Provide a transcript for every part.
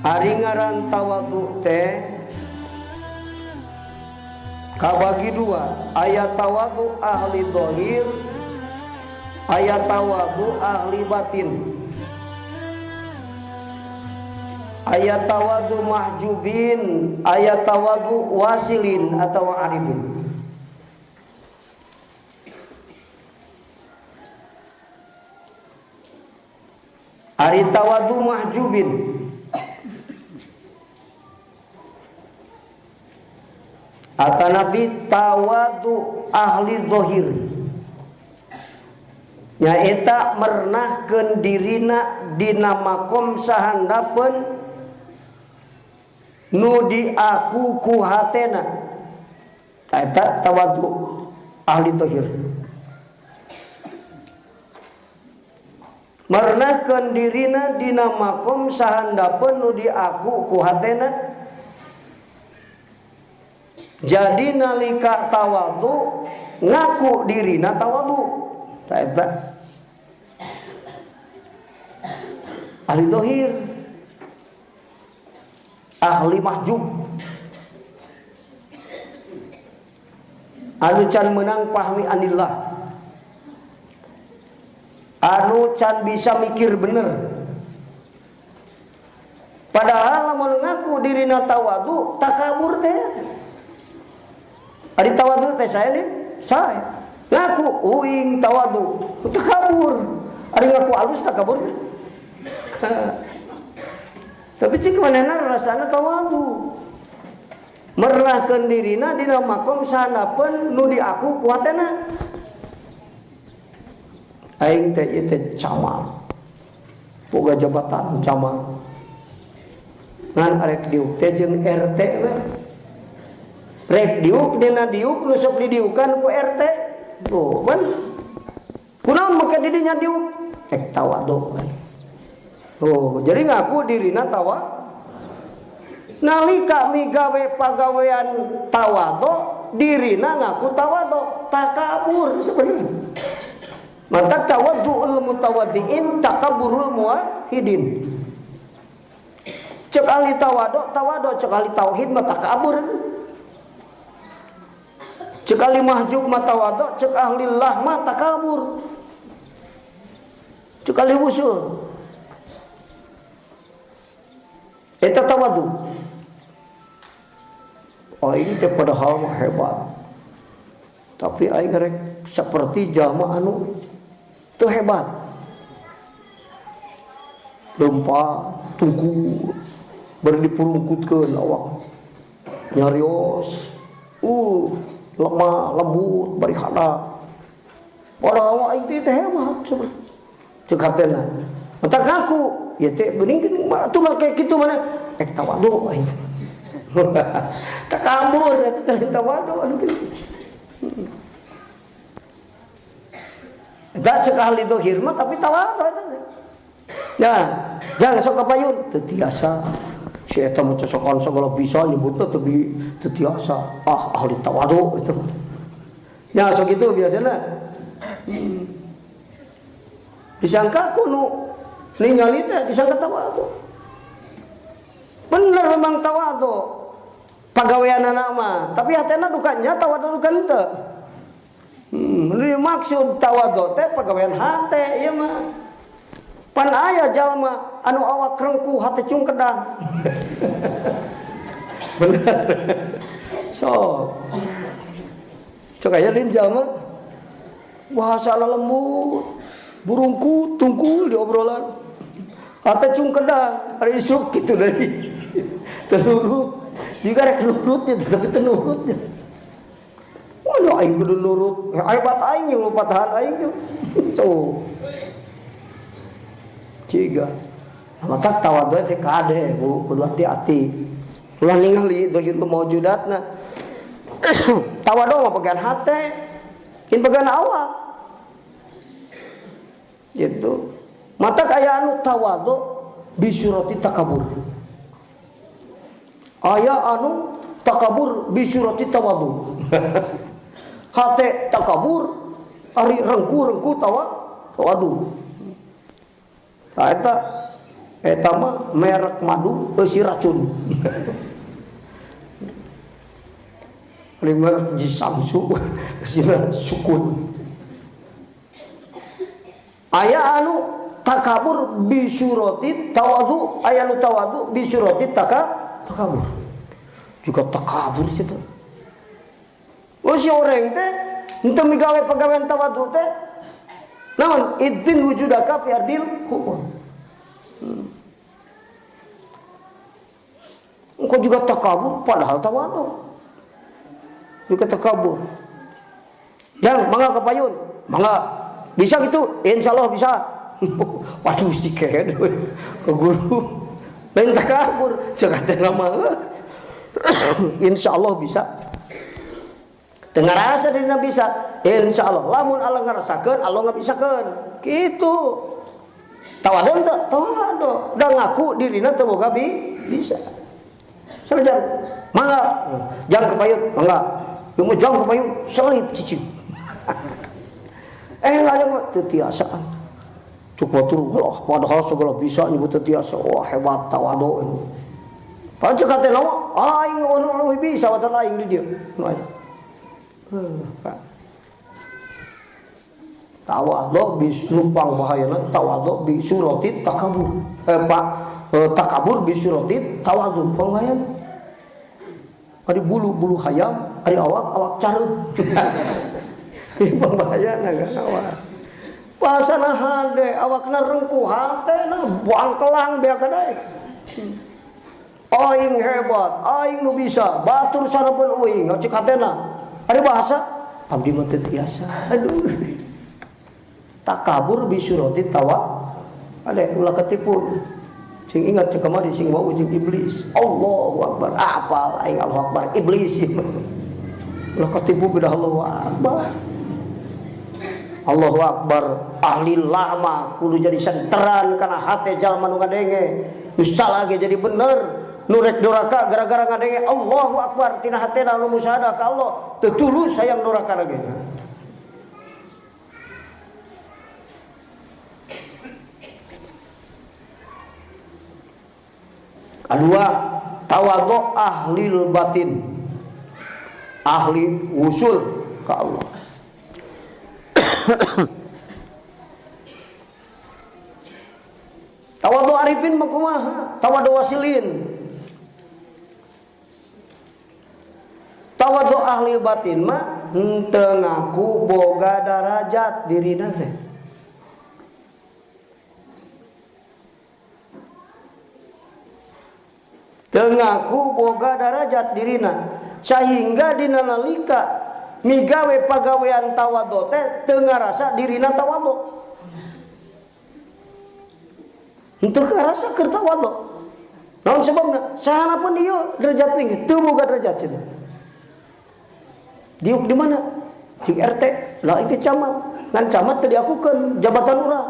Ari ngaran tawadhu teh kabagi dua, aya tawadhu ahli zahir, aya tawadhu ahli batin. Aya tawadhu mahjubin, aya tawadhu wasilin atau arifin. Ari tawadhu mahjubin atanapi tawadu ahli zahir, nyaeta mernahkeun dirina dina makom sahandapeun nu diaku ku hatena. Eta tawadu ahli zahir, mernahkeun dirina dina makom sahandapeun nu diaku ku hatena. Jadi nalika tawadu ngaku dirina tawadu, eta ahli zahir, ahli mahjub, anu can menang pahmi anillah, anu can bisa mikir bener. Padahal lamun ngaku dirina tawadu takabur teh. Ari tawadu teh saya nih, saya ngaku uing tawadu takabur. Ari ngaku alus takabur. Tapi cik manehna rasana tawadu. Mernahkeun dirina dina makom sanapeun nu diaku ku hatena. Aing teh ieu teh camat. Boga jabatan camat. Ngan arek diuk teh jeung RT we. Rek diuk dina diuk nu sok didiukan ku RT. Tuh kan. Kunaon make di dinya diuk? Rek tawadu we. Oh, jadi ngaku dirina tawa. Nalika migawe pagawean tawadu, dirina ngaku tawadu, takabur sebenarnya. Maka tawaddu'ul mutawaddiin takaburul muwahhidin. Cek ahli tawadu, tawadu, cek ahli tauhid mah takabur. Cek ahli mahjub mah tawadu, cek ahli lah mah takabur. Cek ahli wusul eta tawadu. Aing teh padahal mah hebat, tapi aing rek seperti jalma anu teu hebat, lempah tungku bari dipurungkutkeun awak nyarios, lemah lembut bari hada. Padahal aing teh hebat seperti cek hatena. Entak ngaku ya teh geuning-geuning atuh mah kayak kitu mana ek tawadu aing. Takabur eta teh tawadu anu kitu. Eta cek ahli zahir mah tapi tawadu eta teh. Nah, jangan sok kapayun teu tiasa. Si eta mah cosokan sagala bisa nyebutna teu tiasa. Ah, ahli tawadu itu. Ya sok kitu biasana. Disangka kuno ningali teh disangka tawadu. Bener memang tawadu pagaweanana mah, tapi hatena dukanya tawadu duka henteu. Ini maksud tawadu teh pagawean hate ieu mah. Pan aya jalma anu awak rengkuh hate cungkedang. Bener. So. Cok aya lain jalma bahasa lembut, burungku tungkul di obrolan. Hate cungkedang, ari isuk kitu deui. Tenurut. Juga rek nurutnya tapi tenurutnya. Wah, aing kudu nurut. Hebat aing yang patahan aing teh. So. Tiga. Mata tawadu teh kade Bu, kudu hati-hati. Ulah ningali zahir maujudatna. Tawadu mah pegang hate, kin pegang awak. Gitu. Mata kaya anu tawadu bisurati takabur. Aya anu takabur bisurati tawadu. Hate takabur ari rengku-rengku tawadu. Tah eta Eta mah merek madu eusi racun. Ari merek Ji Samsu eusi sukun. Aya anu takabur bisurati tawadu, aya anu tawadu bisurati takabur. Juga takabur situ. Oh si orang teh henteu migawe pagawean tawadu teh naon idzin wujudaka fi ardil hukum. Engkau juga takabur padahal tawadu. Juga takabur. Jang mangga ke payun, mangga. Bisa gitu? Insyaallah bisa. Waduh si kehed ke guru. Lain takabur, cek teh mah. Insyaallah bisa. Teu ngarasa dina bisa. Insyaallah lamun Allah ngarasakeun, Allah ngabisakeun. Kitu. Tawadu teu? Tawadu. Da ngaku dirina teu boga bisa. Sanajan mangga jang ke payun, mangga. Ieu mah jang ke payun, selip cicing. Lajang teu tiasa. Cuk batur wah padahal segala bisa nyebut teu tiasa. Wah hebat tawadu. Padahal cek teh naon aing anu leuwih bisa watan aing di dieu. Nu aya. Pak. Tawadu bi numpang bahayana tawadu bi surati takabur. Pak takabur bi surati tawadu panghayan. Ari bulu-bulu hayam, ari awak-awak careuh. Ieu pangbayana kan awak. Bahasana hade awakna rengkuh hatena buangkelang beak kadaek. Aing hebat, aing nu bisa, batur sarapeun euing, cek hatena. Ari bahasa abdi mah teu tiasa. Aduh. Takabur bisurati tawa. Ade ulah ketipu. Sing ingat cek kamari sing wau jeung iblis. Allahu akbar. Apal aing Allahu akbar iblis. Ulah ketipu beda Allahu akbar. Allahu akbar. Ahli lama kudu jadi senteran kana hate jalma nu ngadenge. Nu salah ge jadi bener. Nu rek doraka gara-gara ngadenge Allahu akbar tina hatena nu musyahadah ka Allah. Teu tulus hayang doraka lagi. Kedua, tawadhu ahlil batin. Ahli usul ka Allah. Tawadhu arifin mah kumaha? Tawadhu wasilin. Tawadhu ahli batin mah henteu ngaku boga darajat dirina teh. Teu ngaku boga darajat dirina sehingga dina nalika migawe pagawean tawadhu teh teu ngarasa dirina tawadhu. Henteu ngarasa keur tawadhu. Naon sebabna? Sahana pun ieu derajat minggu teu boga derajat cenah. Diuk di mana? Di RT, lah itu camat. Ngan camat teu diakukeun jabatan urang.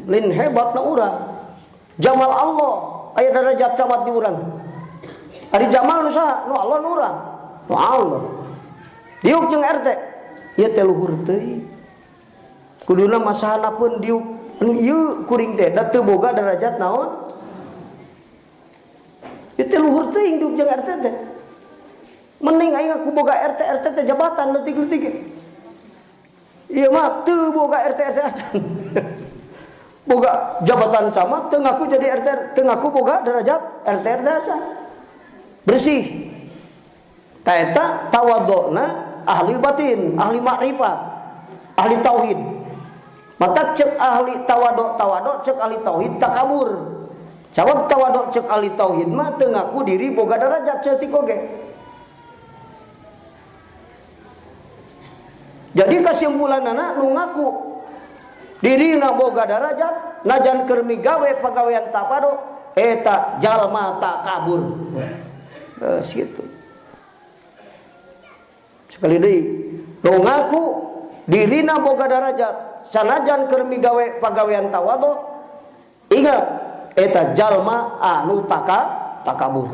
Lain hebatna urang. Jamal Allah aya derajat camat di urang. Ari jamal nu saha? Nu Allah nu urang. Nu Allah. Diuk jeung RT. Ieu teh luhur teuing. Kuduna masahana pun diuk anu ieu kuring teh da teu boga derajat naon? Ieu teh luhur teuing diuk jeung RT teh. Mending aing aku boga RT, RT teh jabatan leutik-leutik ge. Ieu mah teu boga RT RT acan. Boga jabatan camat teu ngaku jadi RT, teu ngaku boga derajat RT RT acan. Bersih. Ta eta tawadhuna ahli batin, ahli makrifat, ahli tauhid. Mata cek ahli tawadhu, tawadhu cek ahli tauhid takabur. Jawab tawadhu cek ahli tauhid mah teu ngaku diri boga derajat ceutik oge. Jadi kesimpulanana nu ngaku dirina boga darajat najan keur migawe pagawean tapado eta jalma takabur. Geus kitu. Sekali deui nu ngaku dirina boga darajat sanajan keur migawe pagawean tawadhu ingat eta jalma anu takabur.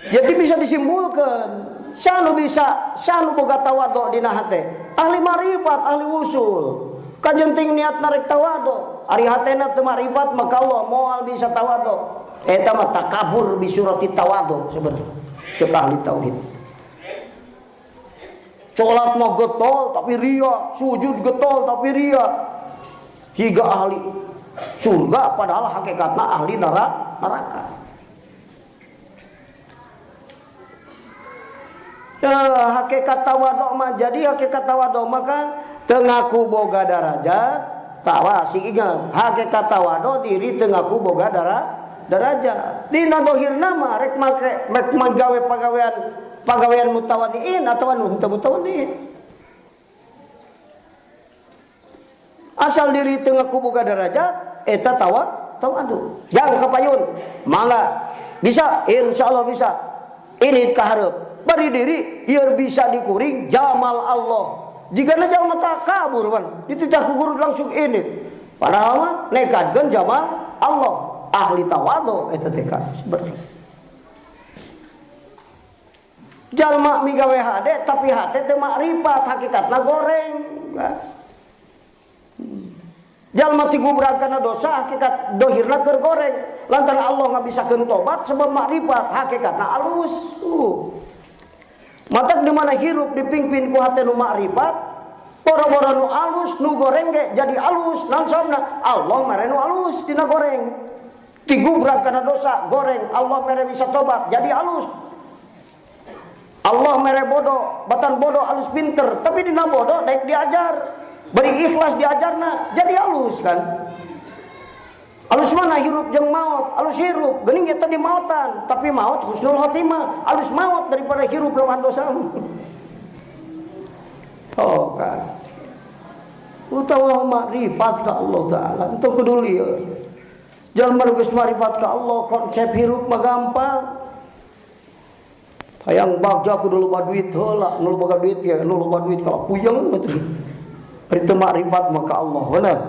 Jadi bisa disimpulkan, sanu bisa, sanu boga tawadhu dina hate, ahli marifat, ahli usul. Kajenting niat narek tawadu, ari hatena teu makrifat maka Allah moal bisa tawadu. Eta mah takabur bi surati tawadu sebenarnya. Cek ahli tauhid. Salat mah getol tapi ria, sujud getol tapi ria. Jika ahli surga padahal hakikatna ahli neraka. Ya, hakikat tawadu mah jadi hakikat tawadu mah kan teu ngaku boga darajat, tawa sing ingat hakikat tawadu diri teu ngaku boga darajat. Dina dohirna mah rek make rek magawe pagawean mutawadiin atawa nu henteu mutawadiin. Asal diri teu ngaku boga darajat eta tawadu. Jang kapayun mangga bisa insyaallah bisa. Ini kahareup bari diri ieu bisa dikuring jamal Allah. Jika jalma takabur pan dititah ku guru langsung ini. Padahal mah nekadkeun jamal Allah ahli tawadu eta teh sebenarnya. Jalma migawe hade tapi hate teu makrifat hakikatna goreng. Jalma tigubrag kana dosa hakikat dohirna keur goreng. Lantaran Allah ngabisakeun tobat sebab makrifat hakikatna alus. Matak di mana hirup dipimpin ku hate nu makrifat, boro-boro nu alus nu goreng ge jadi alus. Naon sababna? Allah mere nu alus dina goreng. Digubrak kana dosa goreng, Allah mere bisa tobat jadi alus. Allah mere bodoh, batan bodoh alus pinter, tapi dina bodoh daek diajar. Beri ikhlas diajarna jadi alus kan. Alus mana hirup jeung maot, alus hirup geuning eta di maotan, tapi maot husnul khotimah, alus maot daripada hirup lawan dosa. Oh kan. Utawa makrifat ka Allah Taala, entong kudu lieur. Jalma nu geus makrifat ka Allah konsep hirup mah gampang. Hayang bagja kudu loba duit heula, nu loba duit ya, nu loba duit kalau puyeng betul. Bari teu makrifat mah ka Allah, bener.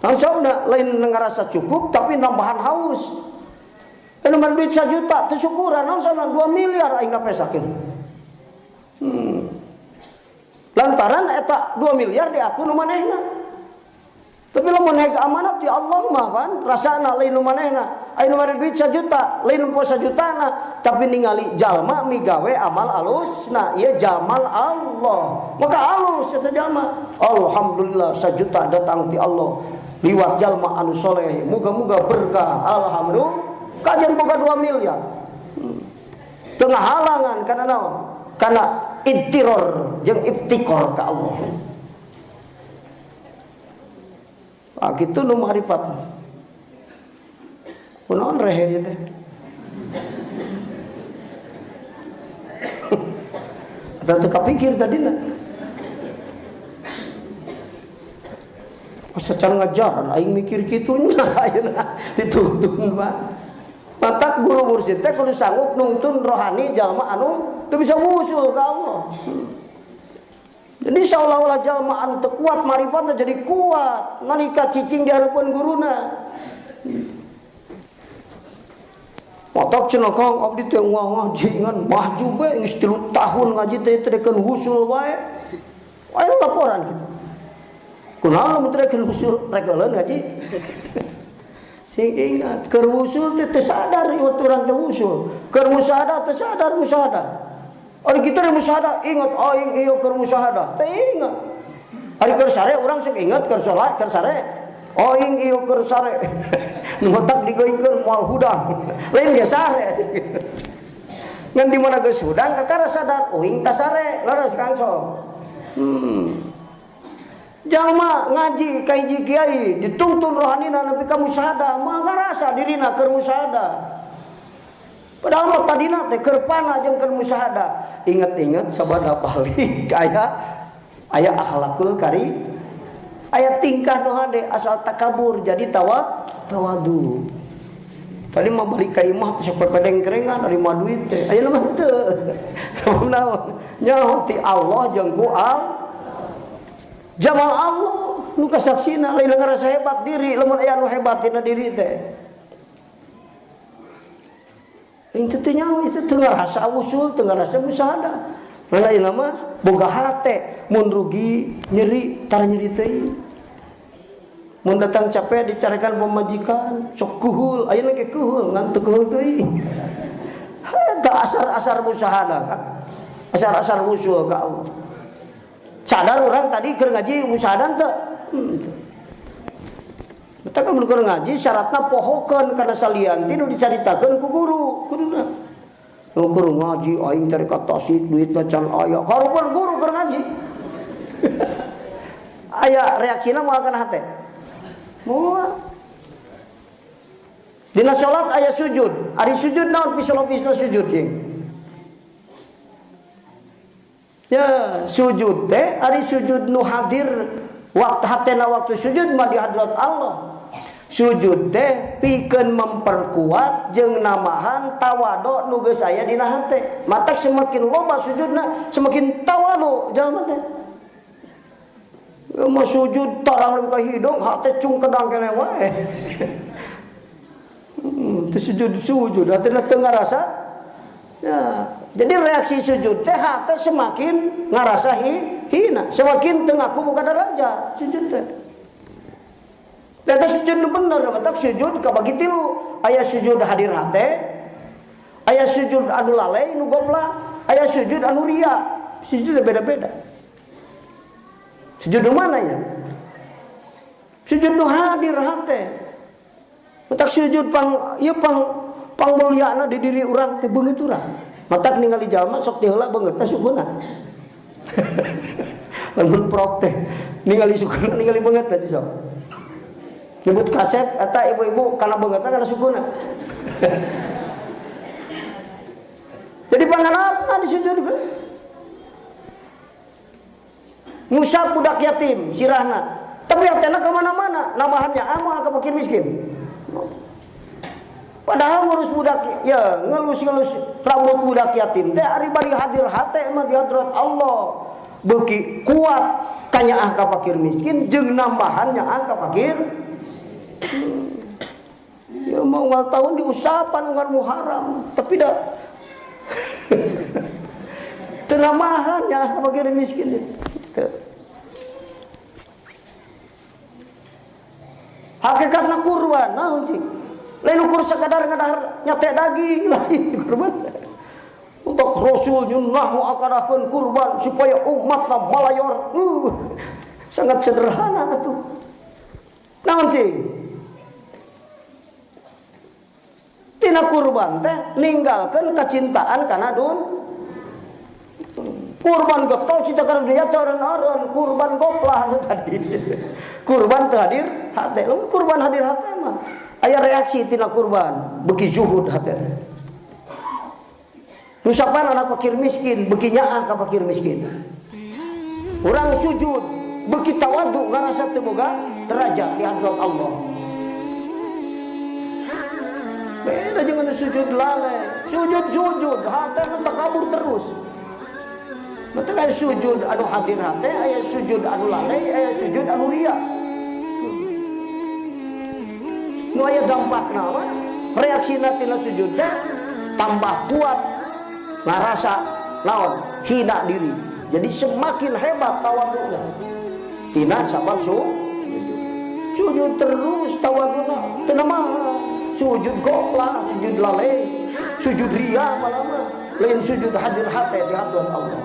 Langsung lain ngerasa cukup tapi nambahan haus. Nomor duit 1 juta teu syukuran, langsung 2 miliar aing napesakeun. Lantaran eta 2 miliar di aku nu manehna. Tapi lamun heg amanat ya Allah mah pan rasana lain nu manehna. Aing nomor duit 1 juta, lain nempo 1 jutana, tapi ningali jalma migawe amal alusna, ieu jamal Allah. Maka alus eta jalma. Alhamdulillah 1 juta datang ti Allah. Liwat jalma anu soleh, muga-muga berkah. Alhamdulillah, kajian boga 2 miliar. Tengah halangan karena naon? Karena ittiror jeung iftikor ka Allah. Ah kitu nu makrifat. Kunaon rehe ieu teh? Asa teu kapikir tadina. Secara ngajaran aing mikir kitunya ayeuna dituntun mah. Matak guru mursyid teh kudu sanggup nungtun rohani jalma anu teu bisa wusul ka Allah. Jadi seolah-olah jalma anu teu kuat marifatna jadi kuat nalika cicing di hareupeun guruna. Matak cenah Kang abdi teh ngaji ngan mahjub we geus 3 tahun ngaji teh teu dekeun wusul wae. Aya laporan kitu. Kunaon lamun teu dekeun wusul rek euleun ngaji. Sing ingat keur wusul teh teu sadar ieu urang teh wusul. Keur musyahadah teu sadar musyahadah. Ari kitu teh musyahadah ingat aing ieu keur musyahadah. Teu ingat. Ari keur sare urang sok ingat keur salat keur sare. Aing ieu keur sare. Nu otak digoingkeun moal hudang. Lain ge sare. Ngan di mana geus hudang kakara sadar uing ta sare leres Kang sok. Jalma ngaji ka hiji kiai dituntun rohanina nepi ka musyahadah mah ngarasa dirina keur musyahadah. Padahal mah tadina teh keur pana jeung keur musyahadah. Ingat-ingat sabada balik aya akhlakul karim. Aya tingkah nu hade asal takabur jadi tawadu. Tadi mah balik ka imah teh sok pepedeng kerengan ari mah duit teh. Ayeuna mah teu. Sabab naon? Nyaho ti Allah jeung ku al Jamal Allah nu kasaksina lain ngarasa hebat diri lamun aya nu hebat dina diri teh. Aing teu nyaho itu teu ngarasa usul teu ngarasa musyahadah. Lain mah boga hate mun rugi nyeri tara nyeri teuing. Mun datang capek dicarikan pemajikan, sok kuhul, ayeuna ge kuhul, ngan teu kuhul teuing. Eta asar-asar musyahadah, asar-asar wusul ka Allah. Sadar orang tadi keur ngaji musyahadah teu? Eta kan mun keur ngaji syaratna pohokeun kana salian ti nu dicaritakeun ku guru, kuduna. Nu keur ngaji aing teh ka Tasik duitna can aya. Karupan guru keur ngaji. Aya reaksina moal kana hate. Moal. Dina salat aya sujud. Ari sujud naon filosofisna sujud ye? Ya, sujud teh ari sujud nu hadir waktu hatena waktu sujud mah di hadrat Allah. Sujud teh pikeun memperkuat jeung namahan tawadu nu geus aya dina hate. Matak semakin loba sujudna semakin tawadu jalma teh. Ya mah sujud tarang ka hidung hate cung kedang keneh wae. Teu sujud-sujud hatena teu ngarasa. Ya, jadi reaksi sujud teh hate semakin ngarasa hina, semakin teu ngaku boga derajat sujud teh. Eta sujud nu bener, matak sujud kabagi tilu, aya sujud hadir hate, aya sujud anu lalai nu gopla, aya sujud anu ria. Sujud beda-beda. Sujud nu mana ya? Sujud nu hadir hate. Matak sujud pang ieu pang pangmulyana di diri urang teh beungeut urang. Matak ningali jalma sok ti heula beungeutna sukuna. Lamun prok teh ningali sukuna ningali beungeut teh sok. Nyebut kasep eta ibu-ibu kana beungeutna kana sukuna. Jadi pangharapna disujudkeun. Ngusap budak yatim sirahna. Tapi hatena ka mana-mana, namahannya amal ka fakir miskin. Padahal ngurus budak ya ngelus-ngelus rambut budak yatim teh ari bari hadir hate mah di hadrat Allah. Beuki kuat kanyaah ka fakir miskin jeung nambahan nyaah ka fakir. Ya mau unggal tahun diusapan unggal Muharram tapi dah teu namahan nyaah ka fakir miskin. Teu. Hakikatna kurban naon sih? Lain ukur sekadar ngadahar nyate daging lain kurban. Untuk Rasul nyunahu akadahkeun kurban supaya umatna malayor. Sangat sederhana atuh. Naon sih? Tina kurban teh ninggalkeun kacintaan kana dun. Kurban getol cinta kana dunya teh eureun-eureun, kurban goplah anu tadi. Kurban teu hadir hate. Lamun kurban hadir hate mah aya reaksi tina kurban, beuki zuhud hatena. Nusapan anak fakir miskin, beuki nyaah ka fakir miskin. Urang sujud, beuki tawadu ngarasa teu boga derajat di hadrat Allah. Beda jeung anu sujud lalai, sujud-sujud hatena takabur terus. Mata aya sujud anu hadir hate, aya sujud anu lalai, aya sujud anu ria. Nu aya dampakna mah reaksina tina sujud teh tambah kuat ngarasa naon hina diri. Jadi semakin hebat tawaduna. Tina sabab sujud terus tawaduna teu namaha. Sujud goplah, sujud lalai, sujud ria malah mah lain sujud hadir hate di hadapan Allah.